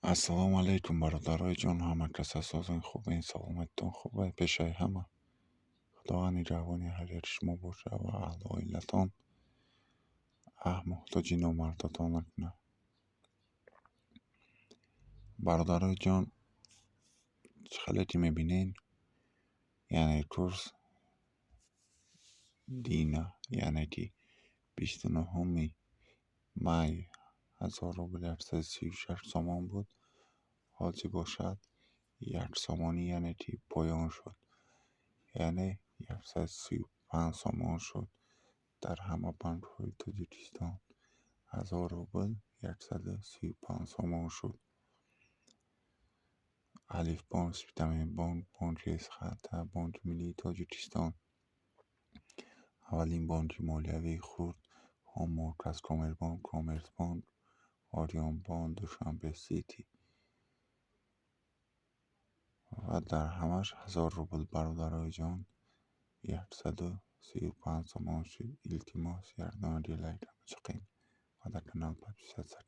Ассалому алайкум, бародарои ҷон, ҳама каса созен, хубен, саломатитон хубе? Пешаи ҳама Худованд нигаҳбони ҳар яки шумо боша ва аҳлу оилатон, муҳтоҷи номардотон накунад. Бародарои ҷон, чӣ хеле ки мебинед, яъне курс дина, яъне ки 29-уми май 1000 рубл 136 сомон буд, ҳозир бошад 1 сомонӣ, яъне ки поён шуд, яъне 135 сомон шуд. Дар ҳама банкҳои Тоҷикистон 1000 рубл 135 сомон шуд. Алифбонк, Спитаменбонк, Бонки Эсхата, Бонки Миллии Тоҷикистон, аввалин бонки молиявии хурд, Ҳумо, Казкоммербонк, Коммерсбонк, Ориёнбонк, Душанбе Сити ва дар ҳамаш 1000 рубл, бародарои ҷон, 135 сомон шуд. Илтимос, якдонаги лайка бичиқед ва дар канал подписаться.